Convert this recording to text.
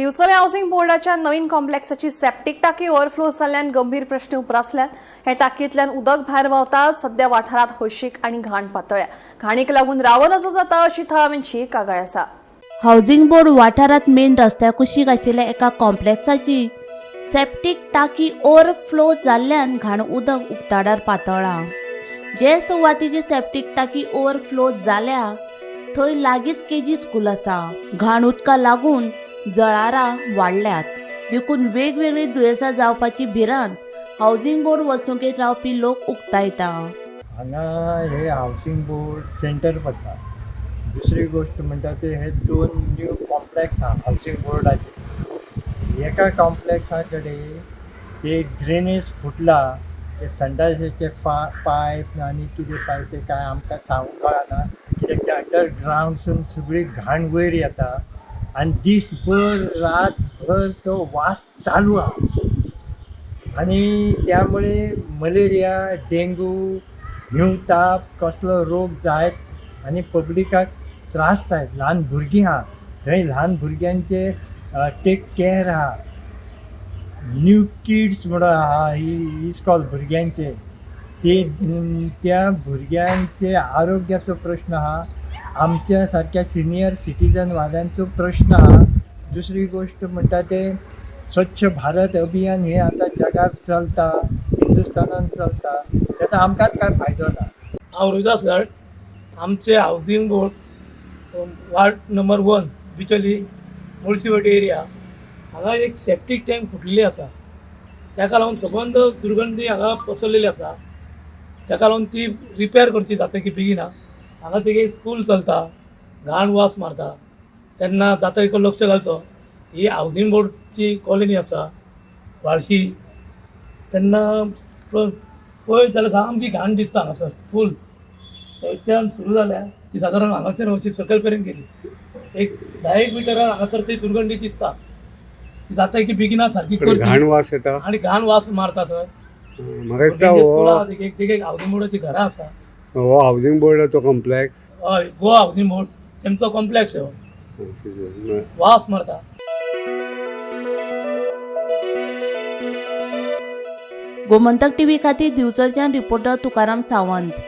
दिवचले housing बोर्डाच्या नवीन कॉम्प्लेक्साची septic टाकी ओव्हरफ्लो जाल्ल्यान गंभीर प्रश्न उप्रासल्यात. हे टाकींतल्यान उदक भायर व्हांवता. सध्या वाठारांत हळशीक आनी घाण पातळ्या. घाणीक लागून रावं नजो जाता अशी थळाव्यांची कागाळ आसा. हाऊसिंग बोर्ड वाठारांत मेन रस्त्या कुशीक आशिल्ल्या एका कॉम्प्लेक्साची सेप्टीक टाकी ओव्हरफ्लो जाल्ल्यान घाण उदक उक्ताडार पातळ्ळां. जे सुवातेची सेप्टीक टाकी ओव्हरफ्लो जाल्या थंय लागींच केजी स्कूल आसा. घाण उदका लागून जळारां वाडल्यात, देखून वेगवेगळीं दुयेंसां जावपाची भिरांत हाऊसिंग बोर्ड वसणुकेंत रावपी लोक उक्तायता. हांगा हे हावसिंग बोर्ड सेंटर पडटा. दुसरी गोश्ट म्हणटा ते हे दोन न्यू कॉम्प्लेक्स आहा हावसिंग बोर्डाचे. एका कॉम्प्लेक्सा कडेन ते ड्रेनेज फुटला, ते संडासाचे पायप आनी कितें पायप ते काय आमकां सांगूंक कळना, कित्याक ते अंडरग्रावंडसून सगळी घाण वयर येता आनी दीसभर रातभर तो वास चालू आहा आनी त्यामुळे मलेरिया, डेंगू, हिंव ताप कसलो रोग जायत आनी पब्लिकाक त्रास जायत. ल्हान भुरगीं आहा थंय, ल्हान भुरग्यांचे टेक केअर आहा. न्यू किड्स म्हणून आहा ही इस्कॉल भुरग्यांचे, ते त्या भुरग्यांचे आरोग्याचो प्रश्न आहा, आमच्या सारक्या सिनियर सिटीजन वाल्यांचो प्रश्न आहा. दुसरी गोश्ट म्हणटा ते स्वच्छ भारत अभियान हे आतां जगात चलता, हिंदुस्थानान चलता, तेचा आमकांच काय फायदो ना. हांव रोहिदास गाड. आमचे housing board, ward number 1, Bicholim, Mulshi area, हांगा एक सेप्टीक टँक फुटलेली आसा. ताका लागून सबंद दुर्गंधी हांगा पसरलेली आसा. ताका लागून ती रिपेर करची जाता की बेगिना. हांगा तेगे स्कूल चलता, घाण वास मारता, तेन्ना जाता तितको लक्ष घालचो. ही हावसिंग बोर्डची कॉलनी आसा व्हाळशी. तेन्ना पळयत जाल्यार सामकी घाण दिसता हांगासर फूल. थंयच्यान सुरू जाल्या ती सादारण हांगासर अशी सकयल मेरेन गेली. एक 10 एक मिटरार हांगासर ती दुर्गंधी दिसता. ती जाता की बेगिना सारकी पण घाण करची. वास येता. आनी घाण वास मारता थंय. म्हाका दिसता भुरग्यांची हो स्कुलां आहा, एक हावसिंग बोर्डाची घरां आसा. हो हावसिंग बोर्डाचो कॉम्प्लेक्स. हय, गोवा हावसिंग बोर्ड तेमचो कॉम्प्लेक्स हो. वास मारता. गोमंतक टीव्ही खातीर दिवचलच्यान रिपोर्टर तुकाराम सावंत.